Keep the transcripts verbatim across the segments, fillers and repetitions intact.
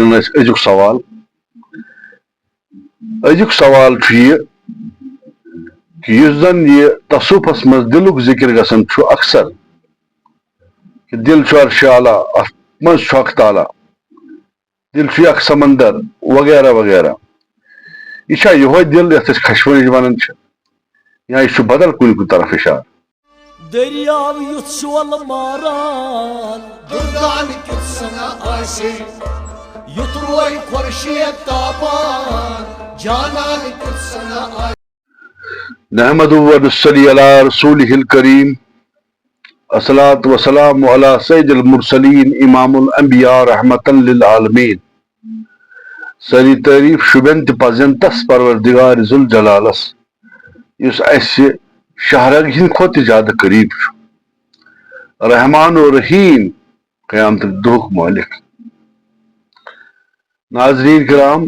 اَسہِ أزیُک سوال۔ أزیُک سوال چھُ یہِ کہِ یُس زَن یہِ تصوفَس منٛز دِلُک ذِکِر گژھان چھُ اکثر، کہِ دِل چھُ عرشِ اعلیٰ، اَتھ منٛز چھُ حق تعالیٰ، دِل چھُ اکھ سمندر، وغیرہ وغیرہ۔ یہِ چھا یِہوے دِل یَتھ أسۍ خشوٕنِج وَنان چھِ، یا یہِ چھُ بدل کُنہِ کُنہِ طرف اِشارٕ؟ دٔریاو یُتھ شولہٕ ماران، دُردان کیُتھ سنا آسہِ، یُتھ روے خورشید تاپان، جانان کیُتھ سنا آسہِ۔ نحمده ونصلي على رسوله الكريم۔ الصلاة والسلام على سيد المرسلين امام الانبياء رحمة للعالمين۔ سٲری تعریف شوٗبن تہٕ پزن تس پروردگار ذوالجلالس، یُس اسہِ شاہ رگ ہٕنٛدِ کھۄتہٕ تہِ زیادٕ قریب چھُ، رحمان و رحیم، قیامتٕکۍ دۄہُک مٲلِک۔ ناظریٖن کرام،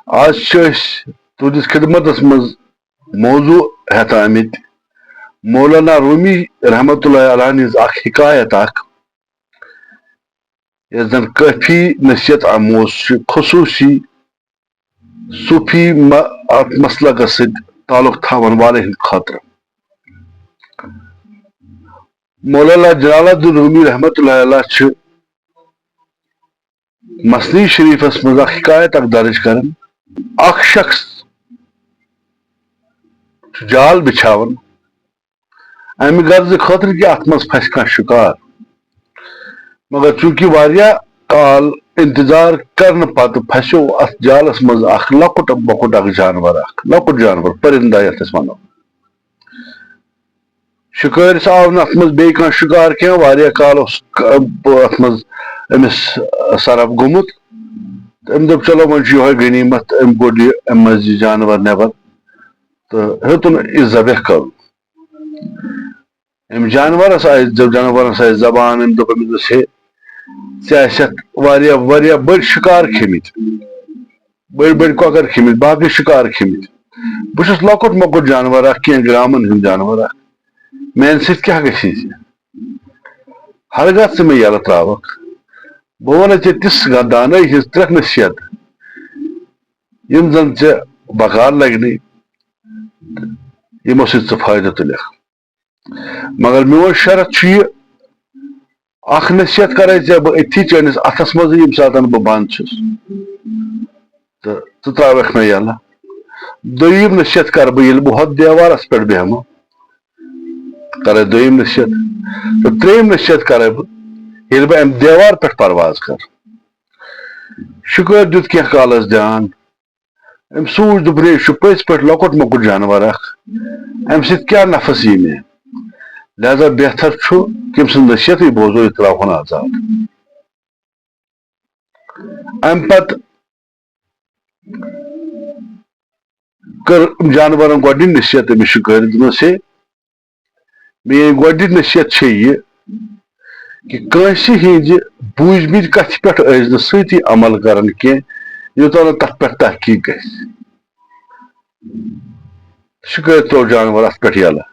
آز چھِ أسۍ تُہنٛدِس خدمتس منٛز موضوع ہٮ۪تھ آمٕتۍ مولانا رومی رحمتہ اللہ علیہ ہٕنٛز اکھ حکایت اکھ، یۄس زن کٲفی نصیحت آموز چھِ، خصوٗصی صوفی م-، اتھ مسلکس سۭتۍ تعلق تھاون والٮ۪ن ہٕنٛدِ خٲطرٕ۔ مولانا جلال الدین رومی رحمتہ اللہ علیہ چھِ مثنوی شریفس منٛز اکھ حکایت اکھ درج کران۔ اکھ شخص چھُ جال بچھاوان امہِ غرضہٕ خٲطرٕ کہِ اتھ منٛز پھسہِ کانٛہہ شکار، مگر چونکہ واریاہ کال انتظار کرنہٕ پتہٕ پھسیو اتھ جالس منٛز اکھ لۄکُٹ مۄکُٹ اکھ جانور، اکھ لۄکُٹ جانور، پرندہ یتھ أسۍ ونو۔ شِکٲرِس آو نہٕ اَتھ منٛز بیٚیہِ کانٛہہ شِکار کینٛہہ، واریاہ کال اوس ک-، اَتھ منٛز أمِس صرف گوٚمُت۔ تہٕ أمۍ دوٚپ، "چلو، وۄنۍ چھُ یِہوٚے غنیٖمت۔" تہٕ أمۍ کوٚڑ یہِ، اَمہِ منٛز یہِ جانوَر نٮ۪بر تہٕ ہیوٚتُن یہِ ذبح کَرُن۔ أمۍ جانوَرَس آسہِ، جانوَرَس آسہِ زبان، أمۍ دوٚپ، أمِس دوٚپُس، "ہے، ژےٚ آسٮ۪تھ واریاہ، واریاہ بٔڑۍ شِکار کھیٚمٕتۍ۔" بٔڑۍ بٔڑۍ کۄکر کھیٚمٕتۍ، باقٕے شِکار کھیٚمٕتۍ۔ بہٕ چھُس لۄکُٹ مۄکُٹ جانور اکھ، کینٛہہ گرامن ہُنٛد جانور اکھ۔ میانہِ سۭتۍ کیٛاہ گژھی ژےٚ؟ ہرگاہ ژٕ مےٚ یَلہٕ ترٛاوَکھ، بہٕ وَنَے ژےٚ تِژھ دانٲیی ہٕنٛز ترٛےٚ نصیحت، یِم زَن ژےٚ بکار لَگنٕے، یِمو سۭتۍ ژٕ فٲیدٕ تُلکھ۔ مگر میون شرط چھُ یہِ، اکھ نصیحت کرے ژےٚ بہٕ أتھی چٲنِس اتھس منٛزٕے، ییٚمہِ ساتن بہٕ بنٛد چھُس، تہٕ ژٕ ترٛاوکھ مےٚ یَلہٕ۔ دوٚیِم نصیحت کرٕ بہٕ، ییٚلہِ بہٕ ہۄتھ دیوارس پٮ۪ٹھ بیٚہمہٕ، کرے دوٚیِم نصیحت۔ تہٕ ترٛیٚیِم نصیحت کرے بہٕ، ییٚلہِ بہٕ امہِ دیوار پٮ۪ٹھ پرواز کرٕ۔ شِکٲرۍ دیُت کینٛہہ کالس دھیان۔ أمۍ سوٗنٛچ، دوٚپُن، "ہے، یہِ چھُ پٔزۍ پٲٹھۍ لۄکُٹ مۄکُٹ جانور اکھ۔ اَمہِ سۭتۍ کیٛاہ نفس یی مےٚ؟ لہذا بہتر چھُ کہِ أمۍ سٕنٛز نصیحتٕے بوزو، یہِ ترٛاوہون آزاد۔" اَمہِ پتہٕ کٔر جانورن گۄڈٕنِچ نصیحت أمِس شِکٲرۍ، دوٚپنس، "ہے، میٲنۍ گۄڈٕنِچ نصیحت چھےٚ یہِ کہِ کٲنٛسہِ ہٕنٛزِ بوٗزمٕتۍ کتھِ پٮ۪ٹھ ٲسۍ نہٕ سۭتی عمل کران کینٛہہ، یوٚتام نہٕ تتھ پٮ۪ٹھ تحقیق گژھِ۔" شِکٲرۍ ترٛوو جانور اتھ پٮ۪ٹھ یَلہٕ۔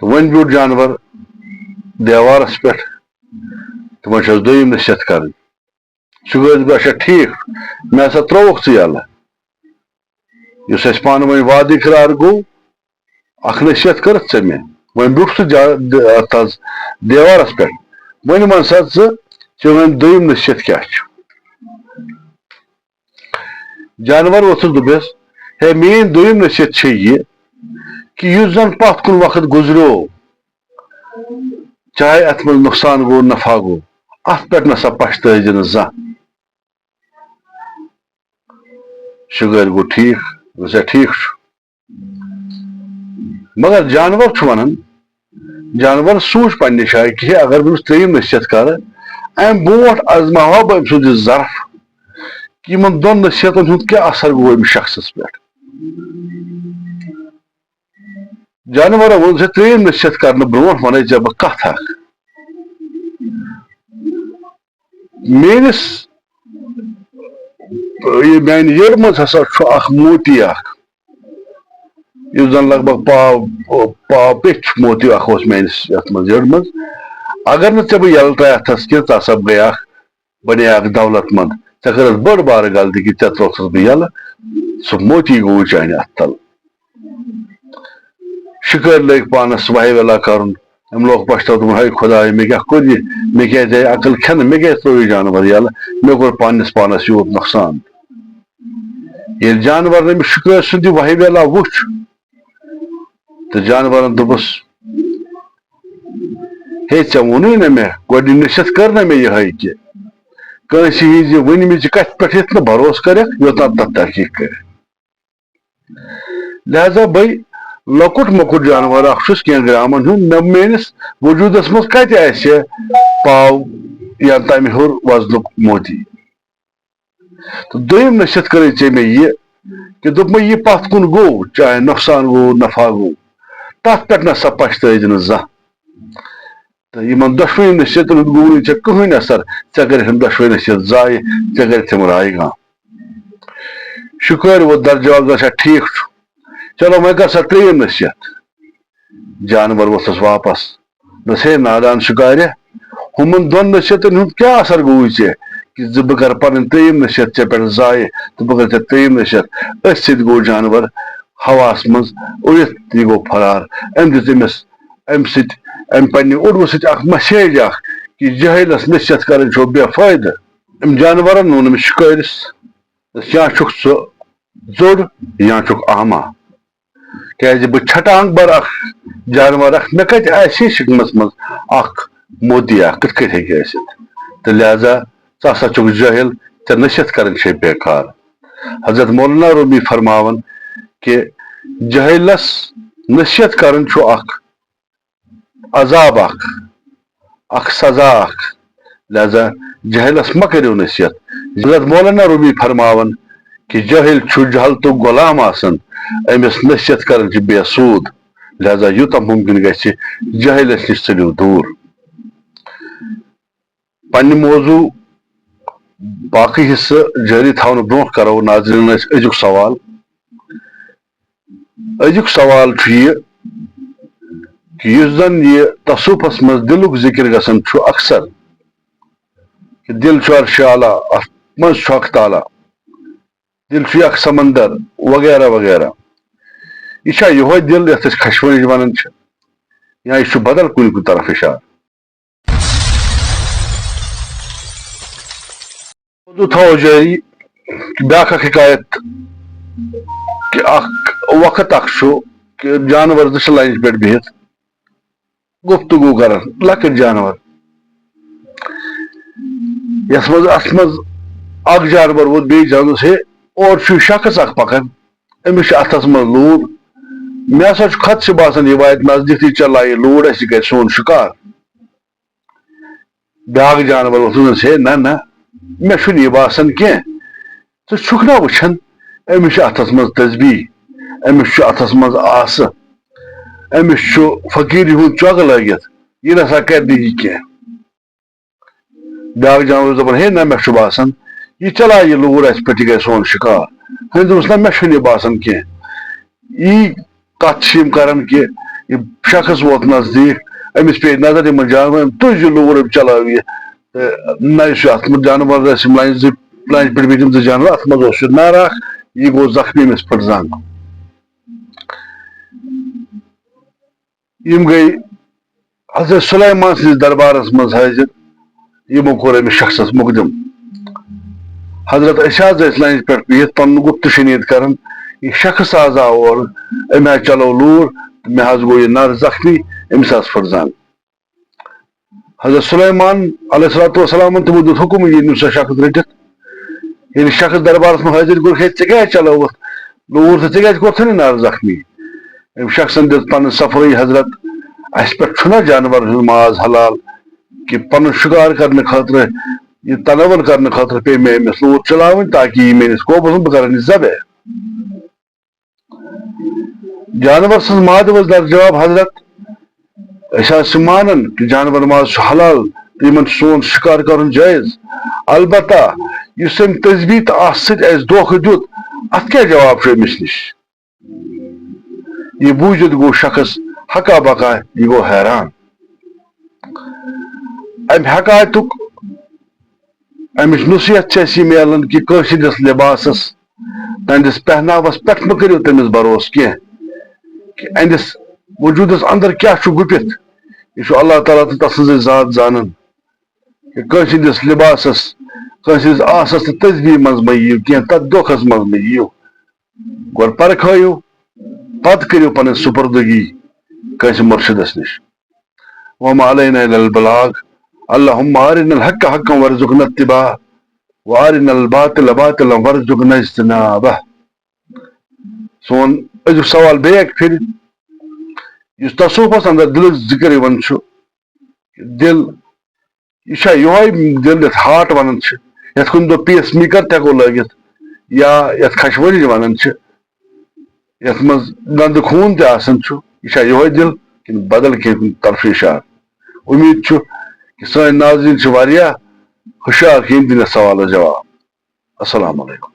تہٕ وۄنۍ بیوٗٹھ جانور دیوارس پٮ۪ٹھ، تہٕ وۄنۍ چھس دوٚیِم نصیحت کرٕنۍ۔ شِکٲرۍ دوٚپ، "اچھا، ٹھیٖک، مےٚ ہسا ترٛووُکھ ژٕ یَلہٕ۔ یُس اَسہِ پانہٕ ؤنۍ وعدٕ اِقرار گوٚو، اکھ نصیحت کٔرٕتھ ژےٚ مےٚ، وۄنۍ بیوٗٹھ ژٕ جا-، د-، اتھ حظ دیوارس پٮ۪ٹھ۔ وۄنۍ وَن سا ژٕ، ژےٚ وۄنۍ دوٚیِم نصیحت کیٛاہ چھُ؟" جانور ووٚتھُس، دوٚپُس، "ہے، میٲنۍ دوٚیِم نصیحت چھےٚ یہِ کہِ یُس زن پتھ کُن وقت گُزریو، چاہے اتھ منٛز نۄقصان گوٚو، نفع گوٚو، اتھ پٮ۪ٹھ نسا پشتٲوۍ زِ نہٕ زانٛہہ۔" شِکٲرۍ گوٚو، "ٹھیٖک، دوٚپُس، ہے، ٹھیٖک چھُ۔" مگر جانور چھُ ونان، جانور سوٗنٛچ پننہِ جایہِ کہِ ہے، اگر بہٕ أمِس ترٛیٚیِم نصیحت کرٕ، امہِ برونٛٹھ ازماوہا بہٕ أمۍ سُنٛد یہِ ظرف، کہِ یِمن دۄن نصیحتن ہُنٛد کیٛاہ اثر گوٚو أمِس شخصس پٮ۪ٹھ۔ جانورن ووٚن، "ژےٚ ترٛیٚیِم نصیحت کرنہٕ برونٛٹھ ونے ژےٚ بہٕ کتھ اکھ۔ میٲنِس، یہِ میانہِ یٔڈ منٛز ہسا چھُ اکھ موتی اکھ، یُس زن لگ بگ پاو، پاو پیٚٹھۍ موتی اکھ اوس میٲنِس یتھ منٛز یٔڈ منٛز۔ اگر نہٕ ژےٚ بہٕ یَلہٕ ترٛایہِ اتھس کینٛہہ، ژٕ ہسا گٔیاکھ بنے اکھ دولت مند، ژےٚ کٔرٕتھ بٔڑ بارٕ غلطی کہِ ژےٚ ترٛووتھس بہٕ یَلہٕ، سُہ موتی گوٚو چانہِ اَتھٕ تل۔ شِکٲرۍ لٔگۍ پانس وہہِ ویلا کرُن۔ أمۍ لوگ پشتاو، دوٚپُن، "ہے خدایا، مےٚ کیٛاہ کوٚر یہِ؟ مےٚ کیٛازِ آیہِ عقل کھٮ۪نہٕ؟ مےٚ کیٛازِ ترٛوو یہِ جانور یَلہٕ؟ مےٚ کوٚر پننِس پانس یوٗت نۄقصان۔" ییٚلہِ جانورن أمِس شِکٲرۍ سُنٛد یہِ وہہِ ویلا وُچھ، تہٕ جانورن دوٚپُس، "ہے، ژےٚ ووٚنُے نہ مےٚ، گۄڈٕنِچ نصیحت کٔر نہ مےٚ یِہے کہِ کٲنٛسہِ ہٕنٛزِ ؤنمٕژِ کتھِ پٮ۪ٹھ یتھ نہٕ بھروسہٕ کرکھ، یوٚت تام تتھ تحقیق کرکھ۔" لہذا بے لۄکُٹ مۄکُٹ جانور اکھ چھُس کینٛہہ گرامن ہُنٛد، مےٚ میٲنِس وجوٗدس منٛز کتہِ آسہِ پاو یا تمہِ ہیوٚر وزنُک موتی؟ تہٕ دوٚیِم نصیحت کٔرٕے ژےٚ مےٚ یہِ کہِ دوٚپمَے یہِ پتھ کُن گوٚو، چاہے نۄقصان گوٚو، نفع گوٚو، تتھ پٮ۪ٹھ نہ سا پشتٲوۍ زِ نہٕ زانٛہہ۔ تہٕ یِمن دۄشوٕنی نصیحتن ہُنٛد گوٚو نہٕ ژےٚ کٕہٕنۍ اثر، ژےٚ کٔرِتھ یِم دۄشوے نصیحت ضایع، ژےٚ کٔرِتھ یِم رایہِ گام۔ شِکٲرۍ ووت در جواب، دوٚپُن، "اچھا، ٹھیٖک چھُ، چلو وۄنۍ کر سا ترٛیٚیِم نصیحت۔" جانور ووٚتھُس واپس۔ دوٚپُس، "ہے نادان شِکارِ، ہُمن دۄن نصیحتن ہُنٛد کیٛاہ اثر گوٚوُے ژےٚ کہِ زِ بہٕ کرٕ پنٕنۍ ترٛیٚیِم نصیحت ژےٚ پٮ۪ٹھ ضایع تہٕ بہٕ کرٕ ژےٚ ترٛیٚیِم نصیحت؟" أتھۍ سۭتۍ گوٚو جانور ہوہس منٛز اُڑِتھ تہٕ یہِ گوٚو فرار۔ أمۍ دِژ أمِس، امہِ سۭتۍ، امہِ پننہِ اُڑوٕ سۭتۍ اکھ message اکھ کہِ جٲہلس نصیحت کرٕنۍ چھو بے فٲیدٕ۔ أمۍ جانورن ووٚن أمِس شِکٲرِس، "یا چھُکھ ژٕ زوٚڑ، یا چھُکھ احمق۔ کیازِ بہٕ چھٹانگ بر اکھ جانور اکھ، مےٚ کتہِ آسہِ شِکنس منٛز اکھ موتی اکھ، کِتھ کٔنۍ ہیٚکہِ ٲسِتھ؟ تہٕ لہذا ژٕ ہسا چھُکھ جٲہِل، ژےٚ نصیحت کرٕنۍ چھے بیکار۔" حضرت مولانا رومی فرماوان کہِ جٲہِلس نصیحت کرُن چھُ اکھ عذاب اکھ، اکھ سزا اکھ، لہذا جٲہِلس مہ کٔرِو نصیحت۔ حضرت مولانا رومی فرماوان کہِ جٲہِل چھُ جہالتُک غلام آسان، أمِس نصیحت کرٕنۍ چھِ بے سوٗد، لہذا یوٗتاہ مُمکِن گژھِ جٲہِلس نِش ژٔلِو دوٗر۔ پننہِ موضوع باقٕے حصہٕ جٲری تھاونہٕ برونٛہہ کرو ناظریٖنن أسۍ أزیُک سوال۔ أزیُک سوال چھُ یہِ کہِ یُس زن یہِ تصوفس منٛز دِلُک ذِکِر گژھان چھُ اکثر، کہِ دِل چھُ عرشِ اعلیٰ، اتھ منٛز چھُ اکھ تعالیٰ، دِل چھُ اکھ سمندر وغیرہ وغیرہ، یہِ چھا یِہوے دِل یتھ أسۍ خشوٕنِج ونان چھِ، یا یہِ چھُ بدل کُنہِ کُنہِ طرف اشارٕ؟ موضوع تھاوو جٲری۔ بیاکھ اکھ حکایت کہِ اکھ وقت اکھ چھُ کہِ جانور زٕ چھِ line پٮ۪ٹھ بِہِتھ گفتگو کران، لۄکٕٹۍ جانور، یتھ منٛز، اتھ منٛز اکھ جانور ووت بیٚیِس جانورس، "ہے، اورٕ چھُ شخص اکھ پکان، أمِس چھُ اتھس منٛز لوٗر، مےٚ ہسا چھُ خدشہٕ باسان، یہِ واتہِ نزدیٖک تہٕ یہِ چلایہِ لوٗر اَسہِ، یہِ کرِ سون شِکار۔" بیٛاکھ جانور ووٚتھُس، "ہے، نہ، نہ، مےٚ چھُنہٕ یہِ باسان کینٛہہ۔ ژٕ چھُکھ نا وٕچھان، أمِس چھُ اَتھَس منٛز تسبیٖح، أمِس چھُ اَتھَس منٛز آسہٕ، أمِس چھُ فقیٖری ہُنٛد چۄگہٕ لٲگِتھ، یہِ نہ سا کَرِ نہٕ یہِ کینٛہہ۔" بیٛاکھ جانور اوس دَپان، "ہے، نہ، مےٚ چھُ باسان، یہِ چلاوِ یہِ لوٗر اَسہِ پٮ۪ٹھ، یہِ گژھِ سون شِکار۔" أمۍ دوٚپُس، "نہ، مےٚ چھُنہٕ یہِ باسان کینٛہہ۔" یی کتھ چھِ یِم کران کہِ یہِ شخص ووت نزدیٖک، أمِس پیٚیہِ نظر یِمن جانورن، أمۍ تُج یہِ لوٗر، أمۍ چلٲو یہِ۔ تہٕ نہ، یُس یہِ اتھ منٛز جانور ٲسۍ، یِم لانہِ زٕ، لانہِ پٮ۪ٹھ بیٖٹھۍ یِم زٕ جانور، اتھ منٛز اوس یہِ نارٕ اکھ، یہِ گوٚو زخمی، أمِس پھٕٹ زنٛگ۔ یِم گٔے حضرت سلیمان سٕنٛدِس دربارس منٛز حٲضِر، یِمو کوٚر أمِس شخصس مقدم۔ حضرت أسۍ حظ ٲسۍ لنجہِ پٮ۪ٹھ بِہِتھ پنُن گُپتہٕ شنید کران، یہِ شخص حظ آو اورٕ، أمۍ حظ چلو لوٗر، مےٚ حظ گوٚو یہِ نر زخمی، أمِس حظ پھٕٹ زنٛگ۔ حضرت سلیمان علیہ الصلوۃ والسلامن تِمو دیُت حُکم، یہِ نیوٗ سا شخص رٔٹِتھ۔ ییٚلہِ شخص دربارس منٛز حٲضِر کوٚر، "ہے، ژےٚ کیٛازِ چلٲوٕتھ لوٗر تہٕ ژےٚ کیٛازِ کوٚرتھن یہِ نر زخمی؟" أمۍ شخصن دِژ پنٕنۍ صفٲیی، "حضرت، اَسہِ پٮ۪ٹھ چھُنہ جانورن ہُنٛد ماز حلال، کہِ پنُن شِکار کرنہٕ خٲطرٕ، یہِ تناول کرنہٕ خٲطرٕ پیٚیہِ مےٚ أمِس لوٗر چلاوٕنۍ، تاکہِ یہِ میٲنِس قوبس منٛز، بہٕ کرن یہِ ذبح۔" جانور سٕنٛز ماجہِ ووٚن در جواب، "حضرت، أسۍ حظ چھِ مانان کہِ جانور ماز چھُ حلال تہٕ یِمن چھُ سون شِکار کرُن جٲیز، البتہ یُس أمۍ تسبیٖح تہٕ اتھ سۭتۍ اَسہِ دھوکہٕ دیُت، اتھ کیٛاہ جواب چھُ أمِس نِش؟" یہِ بوٗزِتھ گوٚو شخص ہکا بکا، یہِ گوٚو حیران۔ امہِ حکایتُک امِچ نصیحت چھِ اَسہِ یہِ میلان کہِ کٲنٛسہِ ہٕنٛدِس لباسس، تہنٛدِس پہناوس پٮ۪ٹھ مہ کٔرِو تٔمِس بھروسہٕ کینٛہہ، کہِ اہنٛدِس وجوٗدس اندر کیٛاہ چھُ گُپِتھ۔ یہِ چھُ اللہ تعالیٰ تہٕ تسٕنٛزٕے ذات زانان۔ کہِ کٲنٛسہِ ہٕنٛدِس لباسس، کٲنٛسہِ ہٕنٛدِس آسس تہٕ تسبیح منٛز مہ یِیِو کینٛہہ، تتھ دھوکھس منٛز مہ یِیِو۔ گۄڈٕ پرکھٲیِو، پتہٕ کٔرِو پنٕنۍ سپردگی کٲنٛسہِ مرشدس نِش۔ وما علینا الا البلاغ۔ اللهم ارنا الحق حقا وارزقنا اتباعه وارنا الباطل باطلا وارزقنا اجتنابه۔ سون أزیُک سوال بیٚیہِ اَکہِ پھِرِ، یُس تصوفس اندر دِلٕچ ذِکر یِوان چھُ، دِل، یہِ چھا یِہوٚے دِل یَتھ ہارٹ وَنان چھِ، یَتھ کُنہِ دۄہ پیس میکر تہِ ہٮ۪کو لٲگِتھ، یا یَتھ خشوٕرِج وَنان چھِ، یَتھ منٛز گنٛدٕ خوٗن تہِ آسان چھُ، یہِ چھا یِہوٚے دِل کِنہٕ بدل کینٛہہ کُنہِ طرفہٕ اِشارٕ؟ اُمید چھُ کہِ سٲنۍ ناظریٖن چھِ واریاہ ہُشیار کہِ یِم دِن یَتھ سوالَس جواب۔ السلام علیکم۔